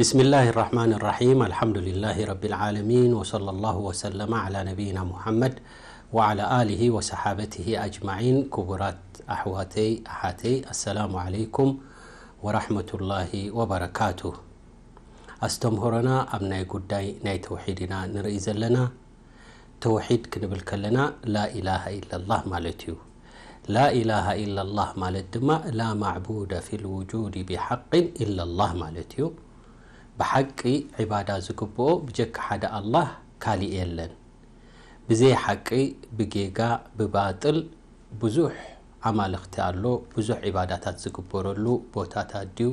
بسم الله الرحمن الرحيم. الحمد لله رب العالمين، وصلى الله وسلم على نبينا محمد وعلى آله وصحابته أجمعين. ክቡራት ኣሕዋተይ ኣሓተይ፣ السلام عليكم ورحمة الله وبركاته። ኣስተምህሮና ኣብ ናይ ጉዳይ ናይ ተውሒድ ኢና ንርኢ ዘለና። ተውሒድ ክንብል ከለና ላኢላሃ ኢላላህ ማለት እዩ። ላኢላሃ ኢላላህ ማለት ድማ ላ ማዕቡደ ፊል ውጁድ ቢሓቅን ኢላላህ ማለት እዩ። ብሓቂ ዒባዳ ዝግብኦ ብጀካ ሓደ ኣላህ ካሊእ የለን። ብዘይ ሓቂ፣ ብጌጋ፣ ብባጥል ብዙሕ ኣማልኽቲ ኣሎ። ብዙሕ ዒባዳታት ዝግበረሉ ቦታታት ድዩ፣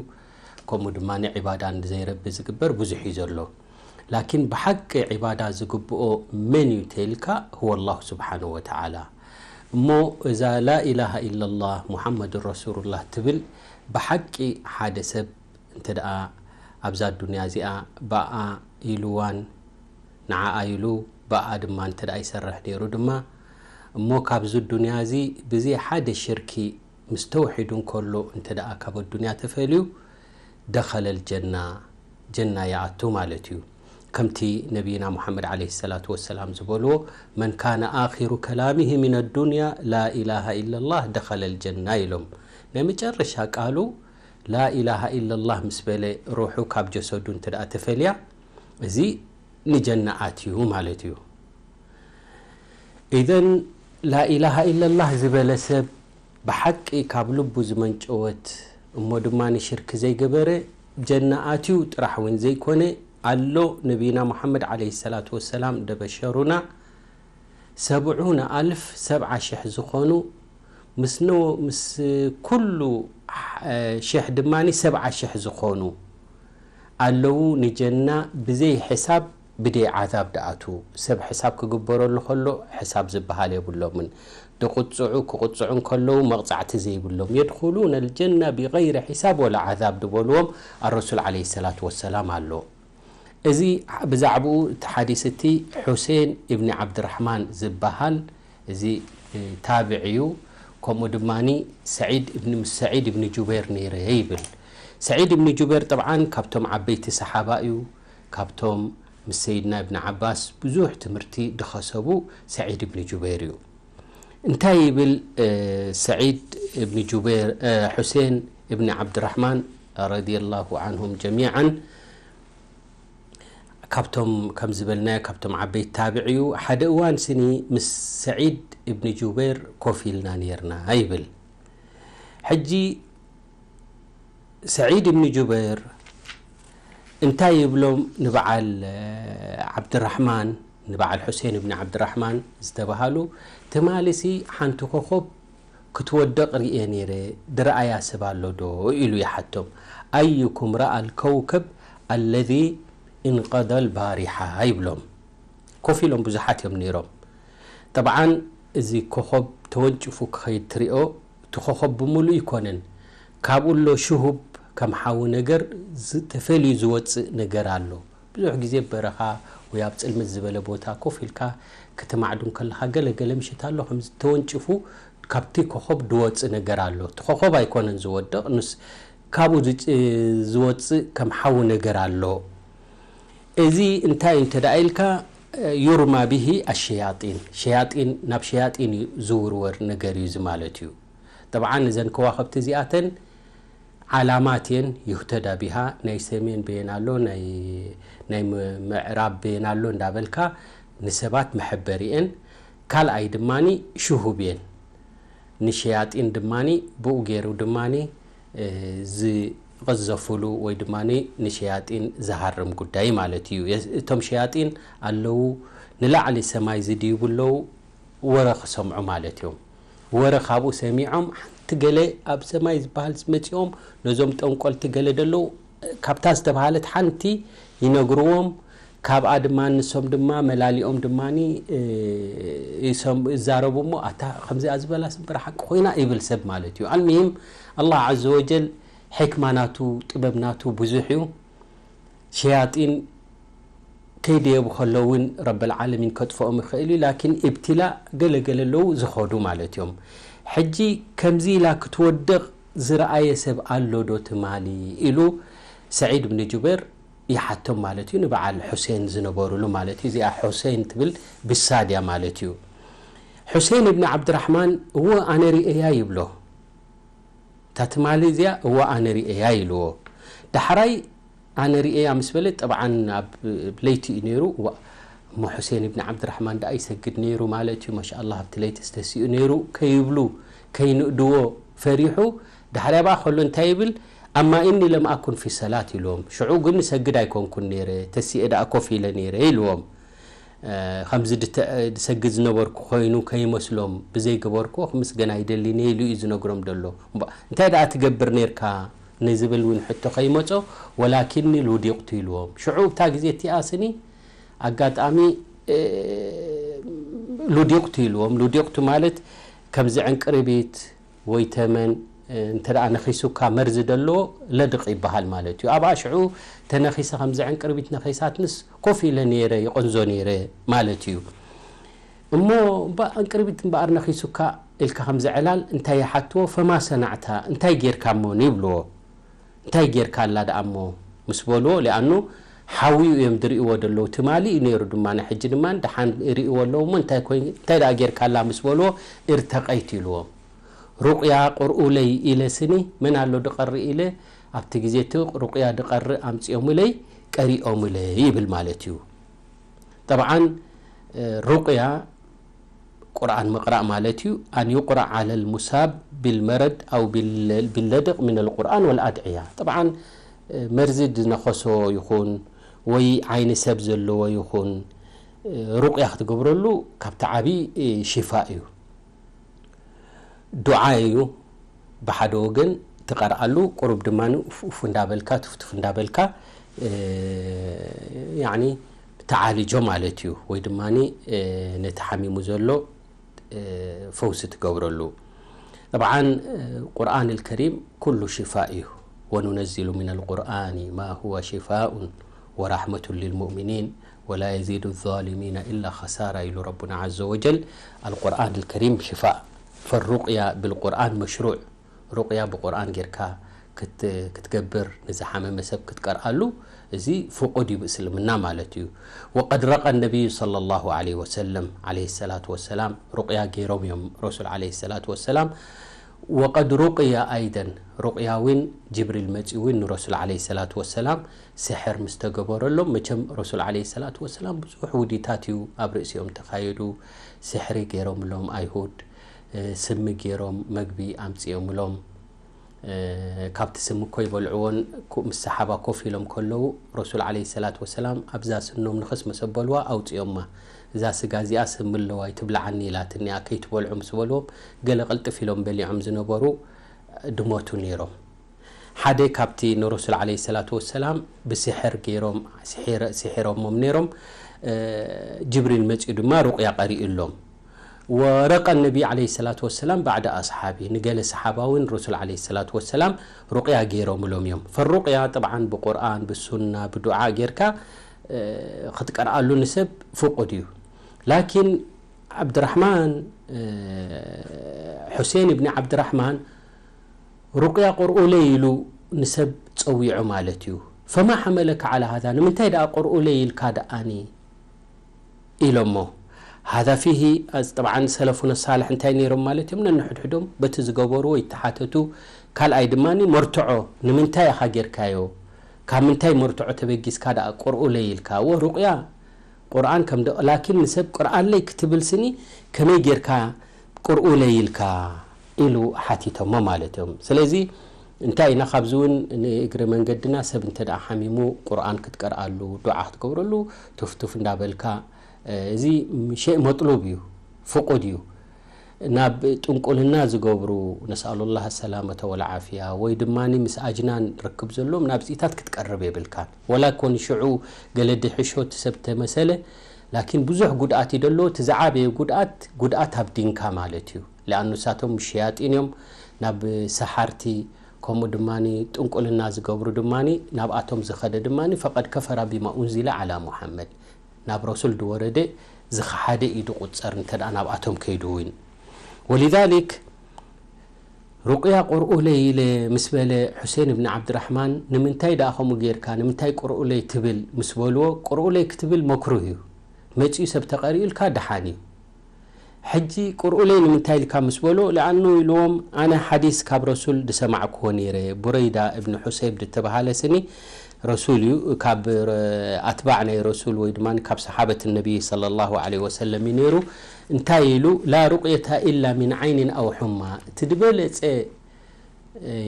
ከምኡ ድማ ዒባዳ ንዘይረቢ ዝግበር ብዙሕ እዩ ዘሎ። ላኪን ብሓቂ ዒባዳ ዝግብኦ መን እዩ ተልካ፣ هو الله سبحانه وتعالى። እሞ እዛ ላኢላሃ ኢላላህ ሙሓመዱን ረሱሉላህ ትብል ብሓቂ ሓደ ሰብ እንተ ደኣ ኣብዛ ዱንያ እዚኣ ብኣ ኢሉዋን ንዓኣ ኢሉ ብኣ ድማ እንተ ደኣ ይሰርሕ ነይሩ ድማ፣ እሞ ካብዚ ዱንያ እዚ ብዘይ ሓደ ሽርኪ ምስ ተውሒዱ እንከሎ እንተ ደኣ ካብ ኣዱንያ ተፈልዩ፣ ደኸለል ጀና፣ ጀና ይኣቱ ማለት እዩ። ከምቲ ነቢይና ሙሓመድ ዓለይሂ ሰላቱ ወሰላም ዝበልዎ፣ መን ካነ ኣኺሩ ከላሚሂ ሚነ ዱንያ ላኢላሃ ኢለላህ ደኸለል ጀና ኢሎም። ናይ መጨረሻ ቃሉ ላኢላሃ ኢለላህ ምስ በለ፣ ሩሑ ካብ ጀሰዱ እንተ ደኣ ተፈልያ፣ እዚ ንጀና ኣትዩ ማለት እዩ። ኢዘን ላኢላሃ ኢለላህ ዝበለ ሰብ ብሓቂ ካብ ልቡ ዝመንጨወት፣ እሞ ድማ ንሽርክ ዘይገበረ፣ ጀና ኣትዩ ጥራሕ እውን ዘይኮነ፣ ኣሎ ነቢይና ሙሓመድ ዓለይሂ ሰላቱ ወሰላም ደበሸሩና፣ ሰብዑነ ኣልፍ፣ ሰብዓ ሽሕ ዝኾኑ፣ ምስ ነ-፣ ምስ ኩሉ፣ እ፣ ሽሕ ድማ ሰብዓ ሽሕ ዝኾኑ ኣለዉ ንጀና ብዘይ ሕሳብ ብደይ ዓዛብ ደኣትዉ። ሰብ ሕሳብ ክግበረሉ ከሎ ሕሳብ ዝበሃል የብሎምን። ድቕጽዑ ክቕጽዑ እንከለዉ መቕጻዕቲ ዘይብሎም። የድኹሉነ ልጀና ብገይሪ ሕሳብ ወላ ዓዛብ ዝበልዎም ኣረሱል ዓለይሂ ሰላቱ ወሰላም ኣሎ። እዚ ብዛዕባኡ እቲ ሓዲስ እቲ ሑሴን እብኒ ዓብድራሕማን ዝበሃል፣ እዚ፣ እ፣ ታብዕ እዩ። ከምኡ ድማ ሰዒድ እብኒ፣ ምስ ሰዒድ እብኒ ጁበይር ነይረ ይብል። ሰዒድ እብኒ ጁበይር ጠብዓን ካብቶም ዓበይቲ ሰሓባ እዩ። ካብቶም ምስ ሰይድና እብኒ ዓባስ ብዙሕ ትምህርቲ ድኸሰቡ ሰዒድ እብኒ ጁበይር እዩ። እንታይ ይብል፣ እ፣ ሰዒድ እብኒ ጁበይር፣ እ፣ ሑሴን እብኒ ዓብድራሕማን ረዲየላሁ ዓንሁም ጀሚዓን፣ ካብቶም ከም ዝበልናዮ ካብቶም ዓበይቲ ታብዕ እዩ። ሓደ እዋን ስኒ ምስ ሰዒድ እብኒ ጁበይር ኮፍ ኢልና ነይርና ይብል። ሕጂ ሰዒድ እብኒ ጁበይር እንታይ ይብሎም ንበዓል፣ እ፣ ዓብድራሕማን፣ ንበዓል ሑሴን እብኒ ዓብድራሕማን ዝተባሃሉ፣ ትማሊሲ ሓንቲ ኮኾብ ክትወድቕ ርእየ ነይረ፣ ድረኣያ ሰብ ኣሎ ዶ? ኢሉ ይሓቶም። ኣዩኩም ረኣ ልከውከብ ኣለዚ እንቀደ ልባሪሓ ይብሎም። ኮፍ ኢሎም ብዙሓት እዮም ነይሮም። ጠብዓን እዚ ኮኾብ ተወንጭፉ ክኸይድ ትሪኦ፣ እቲ ኮኾብ ብምሉእ ይኮነን። ካብኡ ኣሎ ሽሁብ ከም ሓዊ ነገር ዝ-፣ ተፈልዩ ዝወፅእ ነገር ኣሎ። ብዙሕ ግዜ በረኻ ወይ ኣብ ጽልምት ዝበለ ቦታ ኮፍ ኢልካ ክትማዕዱ እንከለኻ ገለ ገለ ምሽት ኣሎ፣ ከምዚ ተወንጭፉ ካብቲ ኮኾብ ድወጽእ ነገር ኣሎ። እቲ ኮኾብ ኣይኮነን ዝወድቕ፣ ንስ-፣ ካብኡ ዝጭ-፣ ዝወጽእ ከም ሓዊ ነገር ኣሎ። እዚ እንታይ እዩ እንተ ደኣ ኢልካ፣ ዩርማ ብሂ ኣሸያጢን፣ ሸያጢን፣ ናብ ሸያጢን እዩ ዝውርወር ነገር እዩ እዚ ማለት እዩ። ጠብዓን እዘን ከዋኸብቲ እዚኣተን ዓላማት እየን፣ ዩህተዳ ቢሃ፣ ናይ ሰሜን በየን ኣሎ፣ ናይ፣ ናይ ም-፣ ምዕራብ በየን ኣሎ እንዳበልካ ንሰባት መሐበሪ እየን። ካልኣይ ድማኒ ሽሁብ እየን። ንሸያጢን ድማኒ ብኡ ገይሩ ድማኒ፣ እ፣ ዝቕዘፉሉ ወይ ድማኒ ንሸያጢን ዝሃርም ጉዳይ ማለት እዩ። የስ-፣ እቶም ሸያጢን ኣለዉ ንላዕሊ ሰማይ ዝድይቡ ኣለዉ፣ ወረ ክሰምዑ ማለት እዮም። ወረ ካብኡ ሰሚዖም፣ ሓንቲ ገለ ኣብ ሰማይ ዝበሃል መጺኦም፣ ነዞም ጠንቆልቲ ገለ ደለዉ፣ ካብታ ዝተባሃለት ሓንቲ ይነግርዎም፣ ካብኣ ድማ ንሶም ድማ መላሊኦም ድማኒ፣ እ፣ ይሰም-፣ ይዛረቡ እሞ፣ ኣታ ከምዚኣ ዝበላ ስምበር ሓቂ ኮይና ይብል ሰብ ማለት እዩ። ኣልሙሂም፣ ኣላህ ዓዘ ወጀል ሕክማ ናቱ፣ ጥበብ ናቱ ብዙሕ እዩ። ሸያጢን ከይደየቡ ከለዉ እውን ረበል ዓለሚን ከጥፍኦም ይኽእል እዩ። ላኪን ኢብትላእ ገለ ገለ ኣለዉ ዝኸዱ ማለት እዮም። ሕጂ ከምዚ ኢላ ክትወድቕ ዝረኣየ ሰብ ኣሎ ዶ ትማሊ? ኢሉ ሰዒድ ብን ጁበይር ይሓቶም ማለት እዩ፣ ንበዓል ሑሴን ዝነበሩሉ ማለት እዩ። እዚኣ ሑሴን ትብል ብሳድ እያ ማለት እዩ። ሑሴን እብኒ ዓብድራሕማን፣ እወ ኣነ ርእያ ይብሎ። እታ ትማሊ እዚኣ እወ ኣነ ርእያ ኢልዎ። ዳሕራይ ኣነ ርእያ ምስ በለ፣ ጠብዓን ኣብ ለይቲ እዩ ነይሩ። እዋ፣ እሞ ሑሴን እብኒ ዓብድራሕማን ደኣ ይሰግድ ነይሩ ማለት እዩ። ማሻኣላህ፣ ኣብቲ ለይቲ ዝተሲኡ ነይሩ ከይብሉ፣ ከይንእድዎ ፈሪሑ። ዳሕሪያ በኣ ከሎ እንታይ ይብል? ኣማ ኢኒ ለም ኣኩን ፊ ሰላት ኢልዎም። ሽዑ ግን ሰግድ ኣይኮንኩን ነይረ፣ ተሲኤ ደኣ ኮፍ ኢለ ነይረ ኢልዎም። እ፣ ከምዚ ድተ-፣ ድሰግድ ዝነበርኩ ኮይኑ ከይመስሎም ብዘይገበርኩዎ ክምስገን ኣይደልን እየ ኢሉ እዩ ዝነግሮም ዘሎ። እምባ-፣ እንታይ ደኣ ትገብር ነርካ ንዝብል እውን ሕቶ ከይመጾ፣ ወላኪኒ ሉዲቕቱ ኢልዎም። ሽዑ እብታ ግዜ እቲኣ ስኒ ኣጋጣሚ፣ እ፣ ሉዲቕቱ ኢልዎም። ሉዲቕቱ ማለት ከምዚ ዕንቅርቢት ወይ ተመን፣ እ፣ እንተ ደኣ ነኺሱካ መርዚ ደለዎ ለድቕ ይበሃል ማለት እዩ። ኣብኣ ሽዑ ተነኺሰ ከምዚ ዕንቅርቢት ነኺሳትንስ ኮፍ ኢለ ነይረ፣ ይቐንዞ ነይረ ማለት እዩ። እሞ እባ ዕንቅርቢት እምበኣር ነኺሱካ ኢልካ ከምዚ ዕላል እንታይ ይሓትዎ? ፈማ ሰናዕታ፣ እንታይ ጌርካ እሞ ይብልዎ። እንታይ ጌርካ ኣላ ደኣ እሞ ምስ በልዎ፣ ሊኣኑ ሓውዩ እዮም ዝርእይዎ ዘለዉ። ትማሊ እዩ ነይሩ ድማ፣ ናይ ሕጂ ድማ ደሓን ይርእይዎ ኣለዉ እሞ እንታይ ኮይ-፣ እንታይ ደኣ ጌርካ ኣላ ምስ በልዎ፣ እርተቐይት ኢልዎም። ሩቕያ ቅርኡለይ ኢለ ስኒ፣ መን ኣሎ ድቐርእ ኢለ፣ ኣብቲ ግዜ እቲ ሩቕያ ድቐርእ ኣምጺኦምለይ፣ ቀሪኦምለይ ይብል ማለት እዩ። ጠብዓን፣ እ፣ ሩቕያ ቁርኣን ምቕራእ ማለት እዩ። ኣን ዩቅራእ ዓለል ሙሳብ ቢልመረድ ኣው ቢል-፣ ቢለድቕ ሚነል ቁርኣን ወልኣድዕያ። ጠብዓን፣ እ፣ መርዚ ዝነኸሶ ይኹን ወይ ዓይኒ ሰብ ዘለዎ ይኹን፣ እ፣ ሩቕያ ክትገብረሉ ካብቲ ዓቢ፣ እ፣ ሽፋ እዩ። ዱዓ እዩ። ብሓደ ወገን ትቐርኣሉ፣ ቁሩብ ድማ ኡፍ ኡፍ እንዳበልካ፣ ቱፍቱፍ እንዳበልካ፣ እ፣ ያዕኒ ተዓልጆ ማለት እዩ። ወይ ድማ፣ እ፣ ነቲ ሓሚሙ ዘሎ፣ እ፣ ፈውሲ ትገብረሉ። ጠብዓን፣ እ፣ ቁርኣን ኣልከሪም ኩሉ ሽፋእ እዩ። ወኑነዚሉ ሚነል ቁርኣኒ ማ ሁወ ሽፋኡን ወራሕመቱን ሊልሙእሚኒን ወላ የዚዱ ዛሊሚና ኢላ ኸሳራ ኢሉ ረቡና ዐዘ ወጀል። ኣልቁርኣን ኣልከሪም ሽፋእ። ፈሩቅያ ብልቁርኣን መሽሩዕ። ሩቅያ ብቁርኣን ጌርካ ክት-፣ ክትገብር፣ ንዝሓመመ ሰብ ክትቀርኣሉ፣ እዚ ፍቁድ እዩ ብእስልምና ማለት እዩ። ወቀድ ረቀ ነቢዩ ሰለላሁ ዐለይሂ ወሰለም፣ ዐለይሂ ሰላቱ ወሰላም፣ ሩቅያ ጌሮም እዮም ረሱል ዐለይሂ ሰላቱ ወሰላም። ወቀድ ሩቅየ ኣይደን፣ ሩቅያ እውን ጅብሪል መጺኡ እውን ንረሱል ዐለይሂ ሰላቱ ወሰላም ስሕር ምስ ተገበረሎም፣ መቸም ረሱል ዐለይሂ ሰላቱ ወሰላም ብዙሕ ውዲታት እዩ ኣብ ርእሲኦም ተኻየዱ። ስሕሪ ገይሮምሎም ኣይሁድ፣ እ፣ ስሚ ገይሮም መግቢ ኣምጺኦምሎም። እ፣ ካብቲ ስሚ እኮ ይበልዕዎን፣ ኩ-፣ ምስ ሰሓባ ኮፍ ኢሎም ከለዉ ረሱል ዐለይሂ ሰላቱ ወሰላም ኣብዛ ስኖም ንኸስ መሰበልዋ ኣውጺኦማ። እዛ ስጋ እዚኣ ስሚ ኣለዋ ኣይትብልዓኒ ኢላትኒ እያ፣ ከይትበልዑ ምስ በልዎም፣ ገለ ቅልጥፍ ኢሎም በሊዖም ዝነበሩ ድሞቱ ነይሮም። ሓደ ካብቲ ንረሱል ዐለይሂ ሰላቱ ወሰላም ብስሕር ገይሮም፣ ስሒረ-፣ ስሒሮሞም ነይሮም። እ፣ ጅብሪል መጺኡ ድማ ሩቕያ ቀሪኡሎም። ወረቀ ነቢ ዐለይሂ ሰላቱ ወሰላም ባዕደ ኣስሓቢ፣ ንገለ ሰሓባ እውን ረሱል ዐለይሂ ሰላቱ ወሰላም ሩቕያ ገይሮምሎም እዮም። ፈሩቕያ ጠብዓን ብቁርኣን፣ ብሱና፣ ብዱዓ ጌርካ፣ እ፣ ክትቀርኣሉ ንሰብ ፍቁድ እዩ። ላኪን ዓብድራሕማን፣ እ፣ ሑሴን እብኒ ዓብድራሕማን ሩቅያ ቅርኡለይ ኢሉ ንሰብ ጸዊዑ ማለት እዩ። ፈማ ሐመለከ ዐላ ሃዛ፣ ንምንታይ ደኣ ቅርኡለይ ኢልካ ደኣኒ ኢሎሞ። ሃዛ ፊሂ፣ ኣዝ-፣ ጠብዓን ሰለፉነ ሳልሕ እንታይ ነይሮም ማለት እዮም? ነንሕድሕዶም በቲ ዝገበርዎ ይተሓተቱ። ካልኣይ ድማ መርትዖ ንምንታይ ኢኻ ጌርካዮ? ካብ ምንታይ መርትዖ ተበጊስካ ደኣ ቅርኡለይ ኢልካ? እወ ሩቅያ ቁርኣን ከም ደ-፣ ላኪን ንሰብ ቅርኣለይ ክትብል ስኒ ከመይ ጌርካ ቅርኡለይ ኢልካ ኢሉ ሓቲቶሞ ማለት እዮም። ስለዚ እንታይ ኢና ካብዚ እውን ንእግሪ መንገድና ሰብ እንተ ደኣ ሓሚሙ ቁርኣን ክትቀርኣሉ፣ ዱዓ ክትገብረሉ፣ ቱፍቱፍ እንዳበልካ፣ እ፣ እዚ ሸእ መጥሉብ እዩ፣ ፍቁድ እዩ። ናብ ጥንቁልና ዝገብሩ፣ ነስኣሉላህ ሰላመተ ወልዓፍያ፣ ወይ ድማ ምስ ኣጅናን ርክብ ዘለዎም ናብዚታት ክትቀርብ የብልካን። ወላ ኮን ሽዑ ገለ ድሕሾ እቲ ሰብ ተመሰለ፣ ላኪን ብዙሕ ጉድኣት እዩ ደሎ። እቲ ዝዓበየ ጉድኣት፣ ጉድኣት ኣብ ዲንካ ማለት እዩ። ሊኣኑ ንሳቶም ሸያጢን እዮም። ናብ ሰሓርቲ፣ ከምኡ ድማ ጥንቁልና ዝገብሩ ድማ፣ ናብኣቶም ዝኸደ ድማ ፈቀድ ከፈራ ቢማ ኡንዚለ ዓላ ሙሓመድ፣ ናብ ረሱል ዝወረደ ዝኸሓደ እዩ ዝቑጸር፣ እንተ ደኣ ናብኣቶም ከይዱ እውን። ወሊዛሊክ፣ ሩቅያ ቅርኡለይ ኢለ ምስ በለ፣ ሑሴን እብኒ ዓብድራሕማን፣ ንምንታይ ደኣ ከምኡ ጌርካ፣ ንምንታይ ቅርኡለይ ትብል ምስ በልዎ፣ ቅርኡለይ ክትብል መክሩህ እዩ፣ መጺኡ ሰብ ተቐሪኡልካ ደሓን እዩ። ሕጂ ቅርኡለይ ንምንታይ ኢልካ ምስ በሎ፣ ለኣኑ ኢልዎም፣ ኣነ ሓዲስ ካብ ረሱል ዝሰማዕክዎ ነይረ፣ ቡረይዳ እብኒ ሑሰይብ ዝተባሃለ ስኒ ረሱል እዩ፣ ካብ ኣትባዕ ናይ ረሱል ወይ ድማ ካብ ሰሓበት ነቢይ ሰለላሁ ዐለይሂ ወሰለም እዩ ነይሩ። እንታይ ኢሉ፣ ላ ሩቅየታ ኢላ ሚን ዓይኒን ኣው ሑማ፣ እቲ ዝበለጸ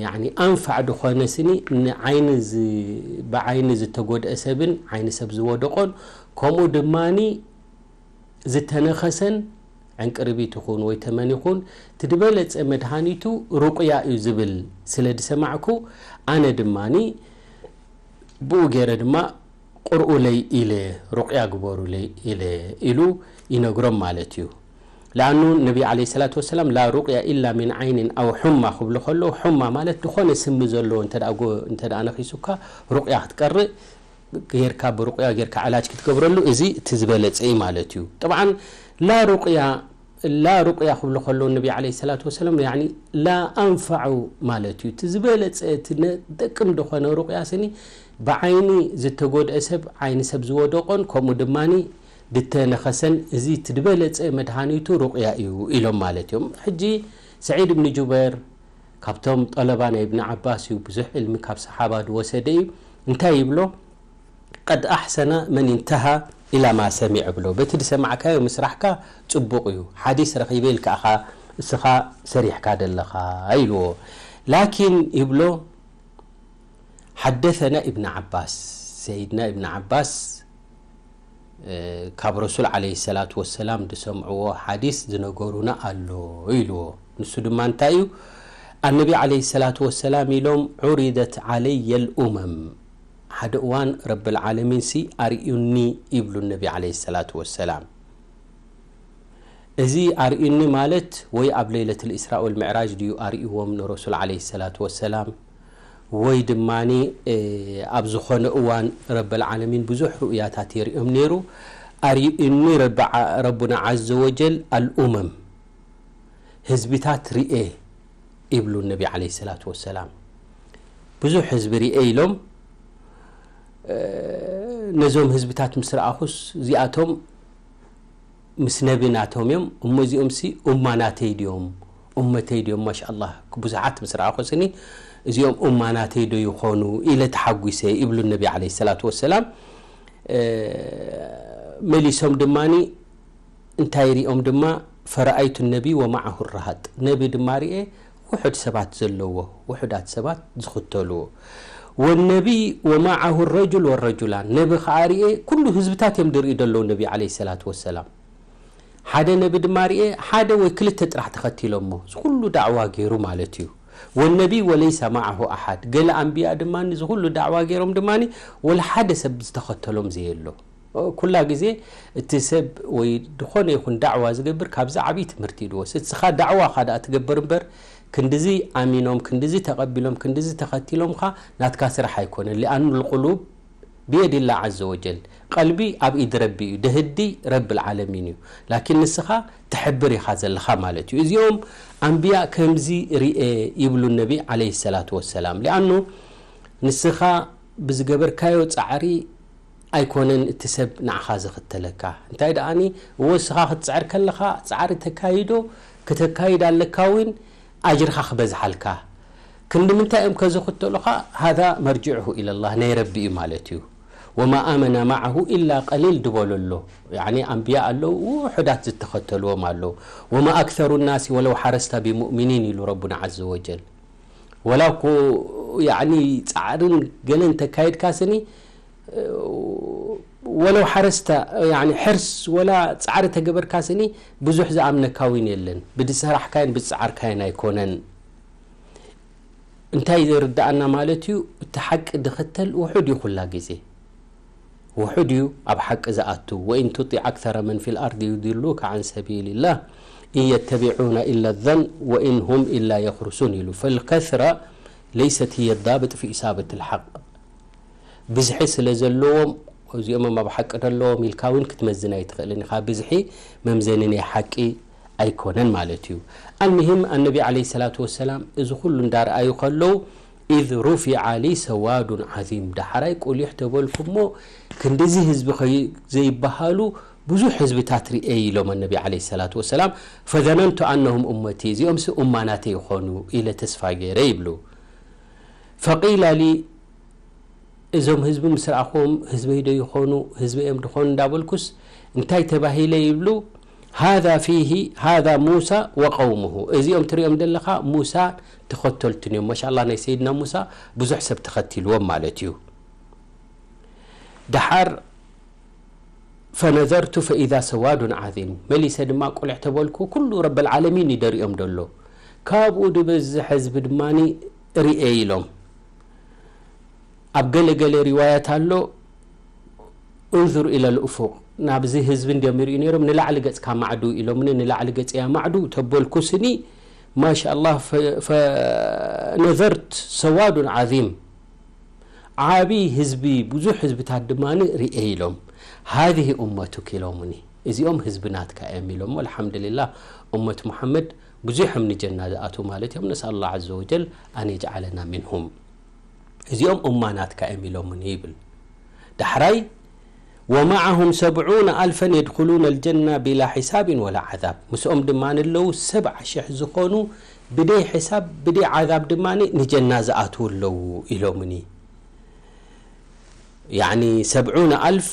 ያኒ ኣንፋዕ ዝኾነ ስኒ ንዓይኒ ዝ- ብዓይኒ ዝተጎድአ ሰብን ዓይኒ ሰብ ዝወደቆን ከምኡ ድማኒ ዝተነኸሰን ዕንቅርቢት ይኹን ወይ ተመን ይኹን እቲ ዝበለጸ መድሃኒቱ ሩቅያ እዩ ዝብል ስለ ዝሰማዕኩ ኣነ ድማኒ ብኡ ገይረ ድማ ቅርኡለይ ኢለ ሩቅያ ግበሩለይ ኢለ ኢሉ ይነግሮም ማለት እዩ። ለኣኑ ነቢ ዓለይሂ ሰላቱ ወሰላም ላ ሩቅያ ኢላ ሚን ዓይኒን ኣው ሑማ ክብሉ ከለዉ ሑማ ማለት ዝኾነ ስሚ ዘለዎ እንተ ደኣ ጎ- እንተ ደኣ ነኺሱካ ሩቅያ ክትቀርእ ጌርካ ብሩቅያ ጌርካ ዕላጅ ክትገብረሉ እዚ እቲ ዝበለጸ እዩ ማለት እዩ። ጠብዓን ላ ሩቅያ ላ ሩቅያ ክብሉ ከለዉ ነቢ ዓለይሂ ሰላቱ ወሰላም ያኒ ላ ኣንፋዑ ማለት እዩ። እቲ ዝበለጸ እቲ ነጠቅም ዝኾነ ሩቅያ ስኒ ብዓይኒ ዝተጎድአ ሰብ ዓይኒ ሰብ ዝወደቆን ከምኡ ድማኒ ድተነኸሰን እዚ እቲ ዝበለጸ መድሃኒቱ ሩቅያ እዩ ኢሎም ማለት እዮም። ሕጂ ሰዒድ እብኒ ጁበይር ካብቶም ጠለባ ናይ እብኒ ዓባስ እዩ፣ ብዙሕ ዕልሚ ካብ ሰሓባ ዝወሰደ እዩ። እንታይ ይብሎ? ቀድ ኣሕሰነ መን እንተሃ ኢላ ማ ሰሚዕ ብሎ። በቲ ዝሰማዕካዮ ምስራሕካ ጽቡቕ እዩ። ሓዲስ ረኺበ ኢልካ ኢኻ እስኻ ሰሪሕካ ዘለኻ ኢልዎ። ላኪን ይብሎ ሓደሰና ኢብን ዓባስ፣ ሰይድና ኢብን ዓባስ ካብ ረሱል ዓለይሂ ሰላቱ ወሰላም ዝሰምዕዎ ሓዲስ ዝነገሩና ኣሎ ኢልዎ። ንሱ ድማ እንታይ እዩ? ኣነቢ ዓለይሂ ሰላቱ ወሰላም ኢሎም ዑሪደት ዓለየ ልኡመም፣ ሓደ እዋን ረብል ዓለሚን ሲ ኣርእዩኒ ይብሉ ነቢ ዓለይሂ ሰላቱ ወሰላም። እዚ ኣርእዩኒ ማለት ወይ ኣብ ለይለት ልእስራ ወልምዕራጅ ድዩ ኣርእይዎም ንረሱል ዓለይሂ ሰላቱ ወሰላም ወይ ድማኒ ኣብ ዝኾነ እዋን ረበል ዓለሚን ብዙሕ ርእያታት የርእዮም ነይሩ። ኣርእዩኒ ረቡና ዓዘ ወጀል ኣልኡመም ህዝብታት ርኤ ይብሉ ነቢ ዓለይሂ ሰላቱ ወሰላም። ብዙሕ ህዝቢ ርኤ ኢሎም ነዞም ህዝብታት ምስ ረኣኹስ እዚኣቶም ምስ ነቢ ናቶም እዮም እሞ እዚኦም ሲ ኡማ ናተይ ድዮም ኡመተይ ድዮም ማሻኣላህ ብዙሓት ምስ ረኣኹ ስኒ እዚኦም ኡማ ናተይ ዶ ይኾኑ ኢለ ተሓጒሰ ይብሉ ነቢ ዓለይሂ ሰላቱ ወሰላም። መሊሶም ድማኒ እንታይ ሪኦም ድማ ፈረኣይቱ ነቢ ወማዓሁ ረሃጥ ነቢ ድማ ርኤ ውሑድ ሰባት ዘለዎ ውሑዳት ሰባት ዝኽተልዎ ወነቢ ወማዓሁ ረጁል ወረጁላን ነቢ ከዓ ርኤ ኩሉ ህዝብታት እዮም ድርኢ ደለዉ ነቢ ዓለይሂ ሰላቱ ወሰላም ሓደ ነቢ ድማ ርኤ ሓደ ወይ ክልተ ጥራሕ ተኸቲሎሞ ዝኩሉ ዳዕዋ ገይሩ ማለት እዩ ወነቢ ወለይሰ ማዓሁ ኣሓድ ገለ ኣንብያ ድማ ዝኩሉ ዳዕዋ ገይሮም ድማ ወላ ሓደ ሰብ ዝተኸተሎም ዘየሎ ኩላ ግዜ እቲ ሰብ ወይ ዝኾነ ይኹን ዳዕዋ ዝገብር ካብዚ ዓብዪ ትምህርቲ ይድወስ። እስኻ ዳዕዋ ኻ ደኣ ትገብር እምበር ክንድዚ ኣሚኖም ክንድዚ ተቐቢሎም ክንድዚ ተኸቲሎምኻ ናትካ ስራሕ ኣይኮነን። ሊኣኑ ልቁሉብ ብየድ ላ ዓዘ ወጀል ቀልቢ ኣብ ኢድ ረቢ እዩ ደህዲ ረብል ዓለሚን እዩ። ላኪን ንስኻ ትሕብር ኢኻ ዘለኻ ማለት እዩ። እዚኦም ኣንብያ ከምዚ ርኤ ይብሉ ነቢ ዓለይሂ ሰላቱ ወሰላም። ሊኣኑ ንስኻ ብዝገበርካዮ ጻዕሪ ኣይኮነን እቲ ሰብ ንዓኻ ዝኽተለካ እንታይ ደኣኒ እወ እስኻ ክትጽዕር ከለኻ ጻዕሪ ተካይዶ ክተካይድ ኣለካ እውን ኣጅርኻ ክበዝሓልካ ክንዲ ምንታይ እዮም ከዝኽተሉኻ ሃዛ መርጅዕሁ ኢለላህ ናይ ረቢ እዩ ማለት እዩ ወማ ኣመና ማዓሁ ኢላ ቀሊል ድበሎ ኣሎ ያኒ ኣንብያ ኣለዉ ውሑዳት ዝተኸተልዎም ኣለዉ ወማ ኣክሰሩ ናሲ ወለው ሓረስታ ቢሙእሚኒን ኢሉ ረቡና ዓዘ ወጀል ወላ እኮ ያኒ ጻዕርን ገለን ተካይድካ ስኒ ወለው ሓረስታ ያኒ ሕርስ ወላ ጻዕሪ ተገበርካ ስኒ ብዙሕ ዝኣምነካ እውን የለን ብዝሰራሕካዮን ብዝጻዓርካዮን ኣይኮነን እንታይ ዝርዳኣና ማለት እዩ እቲ ሓቂ ድኽተል ውሑድ እዩ ኩላ ግዜ ውሑድ እዩ ኣብ ሓቂ ዝኣቱ ወኢን ቱጢዕ ኣክሰረ መን ፊ ልኣርድ ዩድሉከ ዓን ሰቢልላህ ኢን የተቢዑነ ኢላ ዘን ወኢን ሁም ኢላ የኽሩሱን ኢሉ ፈልከስራ ለይሰት ህየ ዳብጥ ፊ ኢሳበት ልሓቅ ብዝሒ ስለ ዘለዎም እዚኦም ኣብ ሓቂ ደለዎም ኢልካ እውን ክትመዝን ኣይትኽእልን ኢኻ ብዝሒ መምዘኒ ናይ ሓቂ ኣይኮነን ማለት እዩ። ኣልምሂም ኣነቢ ዓለይሂ ሰላቱ ወሰላም እዚ ኩሉ እንዳረኣዩ ከለዉ፣ ኢዝ ሩፊዓ ሊ ሰዋዱን ዓዚም፣ ዳሕራይ ቁሊሕ ተበልኩ እሞ ክንድዚ ህዝቢ ከይ-፣ ዘይበሃሉ ብዙሕ ህዝብታት ርእየ ኢሎም ኣነቢ ዓለይሂ ሰላቱ ወሰላም። ፈዘነንቱ ኣነሁም ኡመቲ፣ እዚኦምሲ ኡማ ናተይ ይኾኑ ኢለ ተስፋ ገይረ ይብሉ። ፈቂላ ሊ፣ እዞም ህዝቢ ምስ ረኣኹዎም ህዝበይ ዶ ይኾኑ ህዝበይ እዮም ድኾኑ እንዳበልኩስ እንታይ ተባሂለ ይብሉ። ሃዛ ፊሂ ሃዛ ሙሳ ወቀውሙሁ፣ እዚኦም ትሪኦም ዘለኻ ሙሳ ተኸተልቱን እዮም። ማሻላ ናይ ሰይድና ሙሳ ብዙሕ ሰብ ተኸቲልዎም ማለት እዩ። ደሓር ፈነዘርቱ ፈኢዛ ሰዋዱን ዓዚም፣ መሊሰ ድማ ቁልዕ ተበልኩ ኩሉ ረበል ዓለሚን ይደሪኦም ደሎ። ካብኡ ድበዝሕ ህዝቢ ድማኒ ርእየ ኢሎም። ኣብ ገለ ገለ ሪዋያት ኣሎ፣ እንዙር ኢለ ልኡፉቅ፣ ናብዚ ህዝቢ እንዲዮም ይርእዩ ነይሮም። ንላዕሊ ገጽካ ማዕዱ ኢሎምኒ፣ ንላዕሊ ገጽያ ማዕዱ ተበልኩ ስኒ። ማሻ ኣላህ፣ ፈ-፣ ፈነዘርት ሰዋዱን ዓዚም፣ ዓቢ ህዝቢ፣ ብዙሕ ህዝብታት ድማ ርእየ ኢሎም። ሃዚህ ኡመቱክ ኢሎምኒ፣ እዚኦም ህዝቢ ናትካ እዮም ኢሎሞ። ኣልሓምዱሊላህ፣ ኡመት ሙሓመድ ብዙሕ እዮም ንጀና ዝኣትዉ ማለት እዮም። ነስኣል ላህ ዓዘ ወጀል ኣን የጅዓለና ሚንሁም። እዚኦም ኡማ ናትካ እዮም ኢሎምኒ ይብል። ዳሕራይ፣ ወመዓሁም ሰብዑነ ኣልፈን የድኹሉነ ልጀና ቢላ ሒሳብን ወላ ዓዛብ፣ ምስኦም ድማ ኣለዉ ሰብዓ ሽሕ ዝኾኑ ብደይ ሕሳብ ብደይ ዓዛብ ድማ ንጀና ዝኣትዉ ኣለዉ ኢሎምኒ። ያዕኒ ሰብዑነ ኣልፍ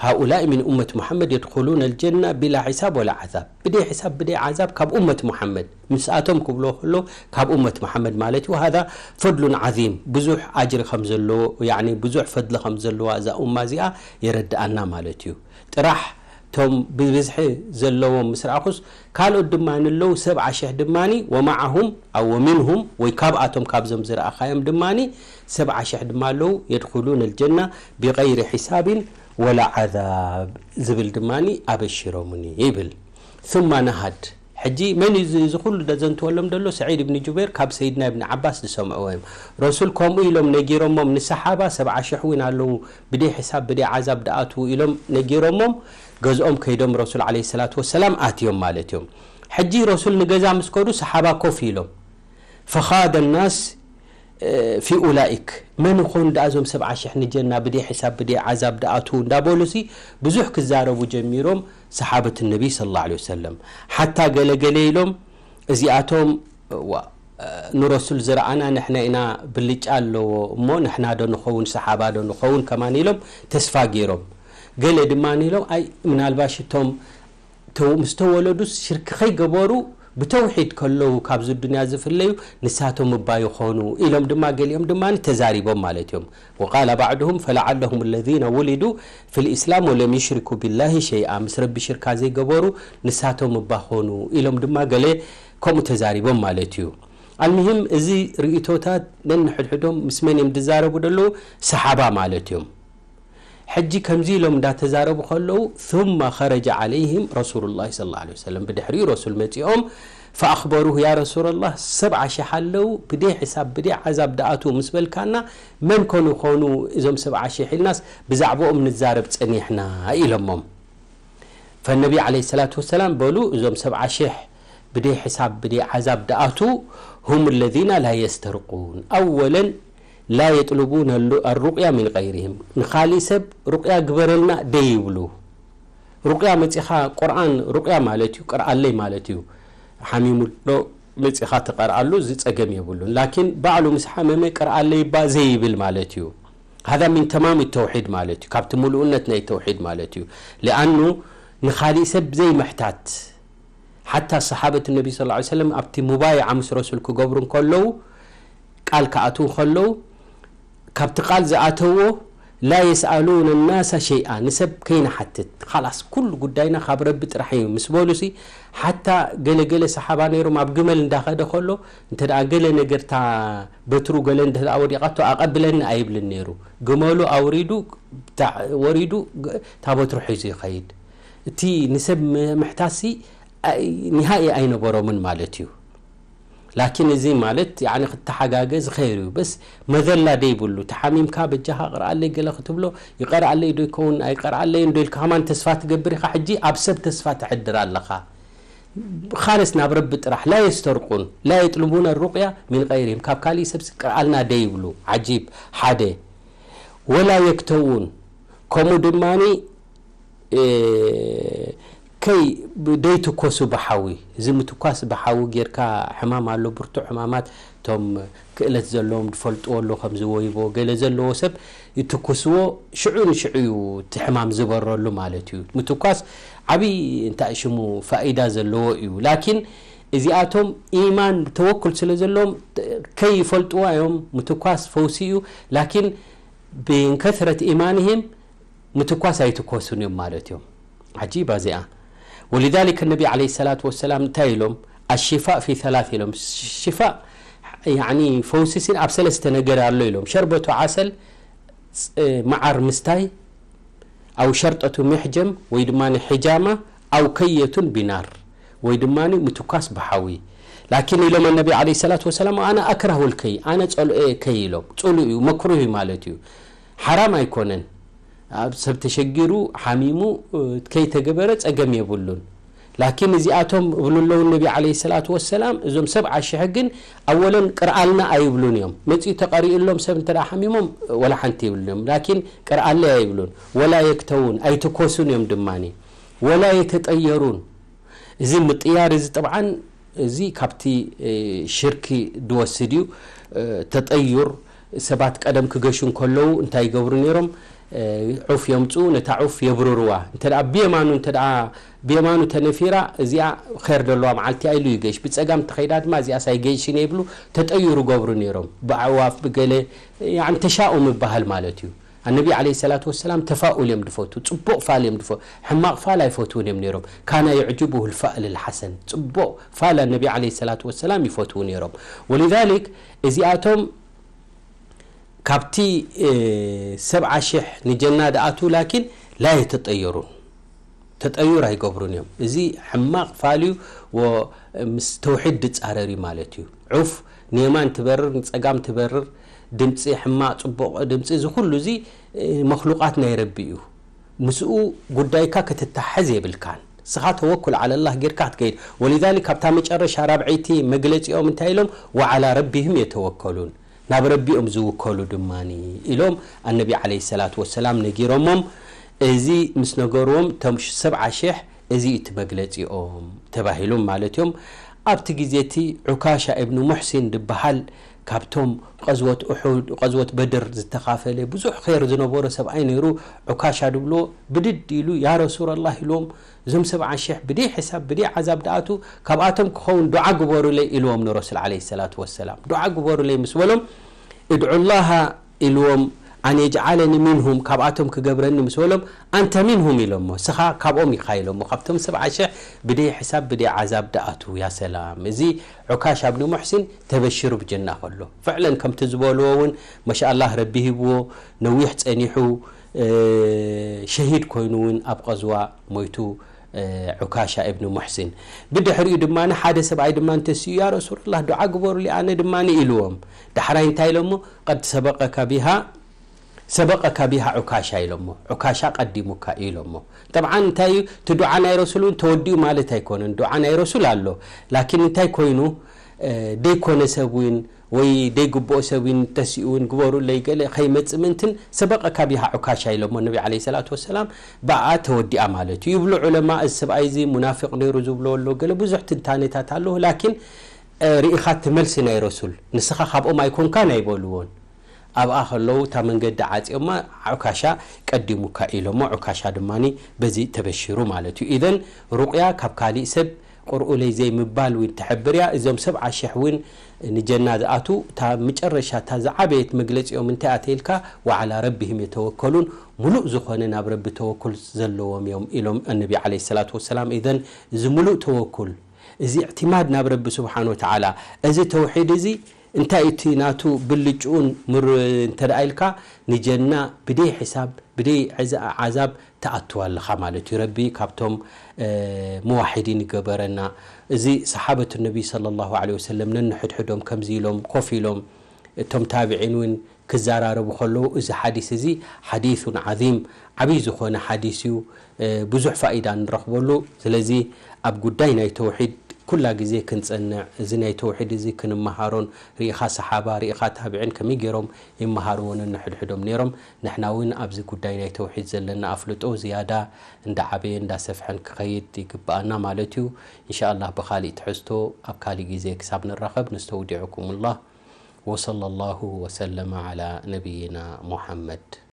ሃኡላኢ ሚን ኡመት ሙሓመድ የድኹሉነ ልጀና ቢላ ሕሳብ ወላ ዓዛብ፣ ብደይ ሕሳብ ብደይ ዓዛብ ካብ ኡመት ሙሓመድ፣ ምስኣቶም ክብሎ ከሎ ካብ ኡመት ሙሓመድ ማለት እዩ። ሃዛ ፈድሉን ዓዚም፣ ብዙሕ ኣጅሪ ከም ዘለዎ፣ ያዕኒ ብዙሕ ፈድሊ ከም ዘለዋ እዛ ኡማ እዚኣ የረድኣና ማለት እዩ። ጥራሕ እቶም ብብዝሒ ዘለዎም ምስ ረኣኹስ፣ ካልኦት ድማ ኣለዉ ሰብዓ ሽሕ ድማ፣ ወመዓሁም ኣው ወሚንሁም፣ ወይ ካብኣቶም ካብዞም ዝረኣኻዮም ድማ ሰብዓ ሽሕ ድማ ኣለዉ፣ የድኹሉነ ልጀና ብገይሪ ሒሳብን ወላ ዓዛብ ዝብል ድማ ኣበሽሮምኒ ይብል። ثم ነሃድ። ሕጂ መን እዩ እዚ፣ እዚ ኩሉ ዘዘንትወሎም ዘሎ? ሰዒድ እብኒ ጁበይር ካብ ሰይድና እብኒ ዓባስ ዝሰምዕዎ እዮም። ረሱል ከምኡ ኢሎም ነጊሮሞም ንሰሓባ፣ ሰብዓ ሽሕ እውን ኣለዉ ብደይ ሕሳብ ብደይ ዓዛብ ድኣትዉ ኢሎም ነጊሮሞም፣ ገዝኦም ከይዶም ረሱል ዓለይሂ ሰላቱ ወሰላም ኣትዮም ማለት እዮም። ሕጂ ረሱል ንገዛ ምስ ከዱ ሰሓባ ኮፍ ኢሎም። ፈኻደ ናስ ፊ ኡላኢክ፣ መን ይኾኑ ደኣ እዞም ሰብዓ ሽሕ ንጀና ብደይ ሕሳብ ብደይ ዓዛብ ድኣትዉ እንዳበሉሲ ብዙሕ ክዛረቡ ጀሚሮም ሰሓበት ነቢ ሰለላሁ ዐለይሂ ወሰለም። ሓታ ገለ ገለ ኢሎም እዚኣቶም ዋ፣ ንረሱል ዝረኣና ንሕና ኢና ብልጫ ኣለዎ እሞ ንሕና ዶ ንኸውን ሰሓባ ዶ ንኸውን ከማን ኢሎም ተስፋ ገይሮም። ገለ ድማ ኢሎም ኣይ ምናልባሽ እቶም ተው-፣ ምስ ተወለዱስ ሽርክ ከይገበሩ ብተውሒድ ከለዉ ካብዚ ዱንያ ዝፍለዩ ንሳቶም እባ ይኾኑ ኢሎም ድማ ገሊኦም ድማ ተዛሪቦም ማለት እዮም። ወቃለ ባዕድሁም ፈለዓለሁም ለዚነ ውሊዱ ፊል ኢስላም ወለም ዩሽሪኩ ቢላሂ ሸይኣ፣ ምስ ረቢ ሽርካ ዘይገበሩ ንሳቶም እባ ኾኑ ኢሎም ድማ ገለ ከምኡ ተዛሪቦም ማለት እዩ። ኣልሙሂም እዚ ርእቶታት ነንሕድሕዶም ምስ መን እዮም ዝዛረቡ ዘለዉ? ሰሓባ ማለት እዮም። ሕጂ ከምዚ ኢሎም እንዳተዛረቡ ከለዉ ثم خرج عليهم رسول الله صلى الله عليه وسلم፣ ብድሕሪኡ ረሱል መጺኦም فأخبروه يا رسول الله ሰብዓ ሽሕ ኣለዉ ብደይ ሕሳብ ብደይ ዓዛብ ድኣትዉ ምስ በልካና መን ኮን ይኾኑ እዞም ሰብዓ ሽሕ ኢልናስ ብዛዕባኦም ንዛረብ ጸኒሕና ኢሎሞም። ፈነቢ ዓለይሂ ሰላቱ ወሰላም በሉ እዞም ሰብዓ ሽሕ ብደይ ሕሳብ ብደይ ዓዛብ ድኣትዉ هم الذين لا يسترقون، أولا لا يطلبون الرقية من غيرهم، ንኻሊእ ሰብ ሩቅያ ግበረልና ደይብሉ። ሩቅያ መጺኻ ቁርኣን ሩቅያ ማለት እዩ፣ ቅርኣለይ ማለት እዩ። ሓሚሙ ዶ መጺኻ ትቀርኣሉ እዚ ጸገም የብሉን። ላኪን ባዕሉ ምስ ሓመመ ቅርኣለይ እባ ዘይብል ማለት እዩ። هذا من تمام التوحيد ማለት እዩ፣ ካብቲ ምሉእነት ናይ ተውሒድ ማለት እዩ። ሊኣኑ ንኻሊእ ሰብ ዘይምሕታት ሓታ ሰሓበት ነቢ ሰለላሁ ዐለይሂ ወሰለም ኣብቲ ሙባይዓ ምስ ረሱል ክገብሩ እንከለዉ ቃል ክኣትዉ ከለዉ ካብቲ ቃል ዝኣተዎ لا يسألون الناس شيئا ንሰብ ከይንሓትት ኻላስ ኩሉ ጉዳይና ካብ ረቢ ጥራሕ እዩ ምስ በሉሲ ሓታ ገለ ገለ ሰሓባ ነይሮም ኣብ ግመል እንዳኸደ ከሎ እንተ ደኣ ገለ ነገርታ በትሩ ገለ እንተ ደኣ ወዲቓቶ ኣቐብለኒ ኣይብልን ነይሩ። ግመሉ ኣውሪዱ ወሪዱ እታ በትሩ ሒዙ ይኸይድ። እቲ ንሰብ ምሕታሲ ኒሃኢ ኣይነበሮምን ማለት እዩ። ላኪን እዚ ማለት ያኒ ክትተሓጋገዝ ኸይር እዩ። በስ መዘላ ደይብሉ። ተሓሚምካ በጃኻ ቅርኣለይ ገለ ክትብሎ ይቀርኣለይ ዶ ይከውን ኣይቀርኣለይን ዶ ኢልካ ከማን ተስፋ ትገብር ኢኻ። ሕጂ ኣብ ሰብ ተስፋ ተሕድር ኣለኻ። ኻልስ ናብ ረቢ ጥራሕ ላ የስተርቁን ላ የጥልቡነ ሩቅያ ሚን ቀይሪም ካብ ካሊእ ሰብሲ ቅርኣልና ደይብሉ። ዓጂብ። ሓደ ወላ የክተውን ከምኡ ድማኒ ከይ ደይትኮሱ ብሓዊ። እዚ ምትኳስ ብሓዊ ጌርካ ሕማም ኣሎ ብርቱዕ ሕማማት እቶም ክእለት ዘለዎም ዝፈልጥዎ ኣሎ ከምዚ ወይቦ ገለ ዘለዎ ሰብ ይትኩስዎ ሽዑ ንሽዑ እዩ እቲ ሕማም ዝበረሉ ማለት እዩ። ምትኳስ ዓብዪ እንታይ ሽሙ ፋኢዳ ዘለዎ እዩ። ላኪን እዚኣቶም ኢማን ተወኩል ስለ ዘለዎም ከይፈልጥዋ እዮም። ምትኳስ ፈውሲ እዩ። ላኪን ብንከስረት ኢማንህም ምትኳስ ኣይትኮሱን እዮም ማለት እዮም። ዓጂባ እዚኣ። ወሊዛሊክ ነቢ ዓለይሂ ሰላቱ ወሰላም እንታይ ኢሎም? ኣሽፋእ ፊ ሰላት ኢሎም። ሽፋእ ያኒ ፈውሲ ሲን ኣብ ሰለስተ ነገር ኣሎ ኢሎም። ሸርበቱ ዓሰል፣ መዓር ምስታይ፣ ኣው ሸርጠቱ ምሕጀም ወይ ድማ ሕጃማ፣ ኣው ከየቱን ቢናር ወይ ድማ ምትኳስ ብሓዊ። ላኪን ኢሎም ነቢ ዓለይሂ ሰላቱ ወሰላም ኣነ ኣክራሁል ከይ ኣነ ጸልኦ ከይ ኢሎም። ጽሉእ እዩ መክሩህ እዩ ማለት እዩ። ሓራም ኣይኮነን። ኣብ ሰብ ተሸጊሩ ሓሚሙ ከይተገበረ ጸገም የብሉን። ላኪን እዚኣቶም እብሉ ኣለዉ ነቢ ዓለይሂ ሰላቱ ወሰላም እዞም ሰብዓ ሽሕ ግን ኣወለን ቅርኣልና ኣይብሉን እዮም። መጺኡ ተቐሪኡሎም ሰብ እንተ ሓሚሞም ወላ ሓንቲ ይብሉን እዮም። ላኪን ቅርኣለይ ኣይብሉን። ወላ የክተውን ኣይትኮሱን እዮም ድማኒ። ወላ የተጠየሩን እዚ ምጥያር እዚ ጥብዓን እዚ ካብቲ ሽርኪ ድወስድ እዩ። ተጠዩር ሰባት ቀደም ክገሹ እንከለዉ እንታይ ይገብሩ ነይሮም? ዑፍ የምፅኡ፣ ነታ ዑፍ የብርርዋ። እንተ ደኣ ብየማኑ እንተ ደኣ ብየማኑ ተነፊራ እዚኣ ኸይር ደለዋ መዓልቲ እያ ኢሉ ይገሽ፣ ብፀጋም ተኸይዳ ድማ እዚኣ ሳይገይሽን እየ ይብሉ። ተጠዩር ይገብሩ ነይሮም ብኣዕዋፍ ብገለ። ያዕኒ ተሻኡም ይበሃል ማለት እዩ። ኣነቢ ዓለይሂ ሰላቱ ወሰላም ተፋኡል እዮም ድፈቱ፣ ጽቡቕ ፋል እዮም ድፈቱ፣ ሕማቕ ፋል ኣይፈትውን እዮም ነይሮም። ካና የዕጅቡሁ ልፋእል ልሓሰን፣ ጽቡቕ ፋል ኣነቢ ዓለይሂ ሰላቱ ወሰላም ይፈትዉ ነይሮም። ወሊዛሊክ እዚኣቶም ካብቲ ሰብዓ ሽሕ ንጀና ድኣትዉ ላኪን ላ የተጠየሩን ተጠዩር ኣይገብሩን እዮም። እዚ ሕማቕ ፋል እዩ፣ ወ ምስ ተውሒድ ድጻረር እዩ ማለት እዩ። ዑፍ ንየማን ትበርር ንጸጋም ትበርር፣ ድምጺ ሕማቕ ጽቡቕ ድምጺ፣ እዚ ኩሉ እዚ መክሉቃት ናይ ረቢ እዩ። ምስኡ ጉዳይካ ክትታሐዝ የብልካን። ንስኻ ተወኩል ዓለላህ ጌርካ ክትከይድ። ወሊዛሊክ ካብታ መጨረሻ ራብዐይቲ መግለጺኦም እንታይ ኢሎም? ወዓላ ረቢህም የተወከሉን። ናብ ረቢኦም ዝውከሉ ድማ ኢሎም ኣነቢ ዓለይሂ ሰላቱ ወሰላም ነጊሮሞም። እዚ ምስ ነገርዎም እቶም ሰብዓ ሽሕ እዚ እቲ መግለጺኦም ተባሂሎም ማለት እዮም። ኣብቲ ግዜ እቲ ዑካሻ እብኑ ሙሕሲን ድበሃል ካብቶም ቀዝወት ኡሑድ፣ ቀዝወት በድር ዝተኻፈለ ብዙሕ ኸይር ዝነበሮ ሰብኣይ ነይሩ። ዑካሻ ድብልዎ ብድድ ኢሉ ያ ረሱለላህ ኢልዎም እዞም ሰብዓ ሽሕ ብደይ ሕሳብ ብደይ ዓዛብ ደኣቱ ካብኣቶም ክኸውን ዱዓ ግበሩለይ ኢልዎም ንረሱል ዓለይሂ ሰላቱ ወሰላም። ዱዓ ግበሩለይ ምስ በሎም እድዑላሃ ኢልዎም ኣን የጅዓለኒ ሚንሁም ካብኣቶም ክገብረኒ ምስ በሎም ኣንተ ሚንሁም ኢሎሞ ስኻ ካብኦም ኢኻ ኢሎሞ ካብቶም ሰብዓ ሽሕ ብደይ ሕሳብ ብደይ ዓዛብ ደኣቱ። ያ ሰላም እዚ ዑካሽ ኣብኒ ሙሕሲን ተበሽሩ ብጀና ከሎ ፍዕለን ከምቲ ዝበልዎ እውን መሻኣላህ ረቢ ሂብዎ ነዊሕ ፀኒሑ ሸሂድ ኮይኑ እውን ኣብ ቐዝዋ ሞይቱ። ዑካሻ እብኒ ሙሕሲን ብድሕሪኡ ድማ ሓደ ሰብኣይ ድማ እንተስኡ ያ ረሱላላህ ዱዓ ግበሩሊ ኣነ ድማ ኢልዎም። ዳሕራይ እንታይ ኢሎሞ? ቀድ ሰበቀካ ቢሃ ሰበቀካ ቢሃ ዑካሻ ኢሎሞ። ዑካሻ ቀዲሙካ እዩ ኢሎሞ። ጠብዓን እንታይ እዩ እቲ ዱዓ ናይ ረሱል እውን ተወዲኡ ማለት ኣይኮነን። ዱዓ ናይ ረሱል ኣሎ ላኪን እንታይ ኮይኑ ደይኮነ ሰብ እውን ወይ ደይግብኦ ሰብ እውን ተሲኡ እውን ግበሩለይ ገለ ከይመጽእ ምእንትን ሰበቀካ ቢሃ ዑካሻ ኢሎሞ ነቢ ዓለይሂ ሰላቱ ወሰላም ብኣ ተወዲኣ ማለት እዩ ይብሉ ዑለማ። እዚ ሰብኣይ እዚ ሙናፊቅ ነይሩ ዝብሎ ኣሎ ገለ ብዙሕ ትንታኔታት ኣለዎ። ላኪን ርኢኻ እቲ መልሲ ናይ ረሱል ንስኻ ካብኦም ኣይኮንካን ኣይበልዎን። ኣብኣ ከለዉ እታ መንገዲ ዓጽዮማ ዑካሻ ቀዲሙካ ኢሎሞ ዑካሻ ድማ በዚ ተበሺሩ ማለት እዩ። ኢዘን ሩቅያ ካብ ካሊእ ሰብ ቁርኡለይ ዘይምባል እውን ትሕብር እያ። እዞም ሰብዓ ሽሕ እውን ንጀና ዝኣትዉ እታ መጨረሻ እታ ዝዓበየት መግለፂኦም እንታይ እያ ተይልካ ወዓላ ረቢህም የተወከሉን ሙሉእ ዝኾነ ናብ ረቢ ተወኩል ዘለዎም እዮም ኢሎም ኣነቢ ዓለይሂ ሰላቱ ወሰላም። ኢዘን እዚ ሙሉእ ተወኩል እዚ እዕትማድ ናብ ረቢ ስብሓን ወተዓላ እዚ ተውሒድ እዚ እንታይ እቲ ናቱ ብልጭኡን ምር እንተ ደኣ ኢልካ ንጀና ብደይ ሕሳብ ብደይ ዓዛብ ትኣትው ኣለኻ ማለት እዩ። ረቢ ካብቶም ሙዋሒዲን ይገበረና። እዚ ሰሓበት ነቢ ሰለላሁ ዐለይሂ ወሰለም ነንሕድሕዶም ከምዚ ኢሎም ኮፍ ኢሎም እቶም ታብዒን እውን ክዘራረቡ ከለዉ፣ እዚ ሓዲስ እዚ ሓዲሱን ዓዚም፣ ዓብዪ ዝኾነ ሓዲስ እዩ። ብዙሕ ፋኢዳ ንረኽበሉ። ስለዚ ኣብ ጉዳይ ናይ ተውሒድ ኩላ ግዜ ክንጸንዕ፣ እዚ ናይ ተውሒድ እዚ ክንመሃሮን፣ ርኢኻ ሰሓባ፣ ርኢኻ ታብዒን ከመይ ገይሮም ይመሃርዎን ንሕድሕዶም ነይሮም። ንሕና እውን ኣብዚ ጉዳይ ናይ ተውሒድ ዘለና ኣፍልጦ ዝያዳ እንዳዓበየ እንዳሰፍሐን ክኸይድ ይግብኣና ማለት እዩ። ኢንሻኣላህ ብኻሊእ ትሕዝቶ ኣብ ካሊእ ግዜ ክሳብ ንራኸብ ነስተውዲዑኩሙላህ። ወሰለላሁ ወሰለመ ዓላ ነቢይና ሙሐመድ።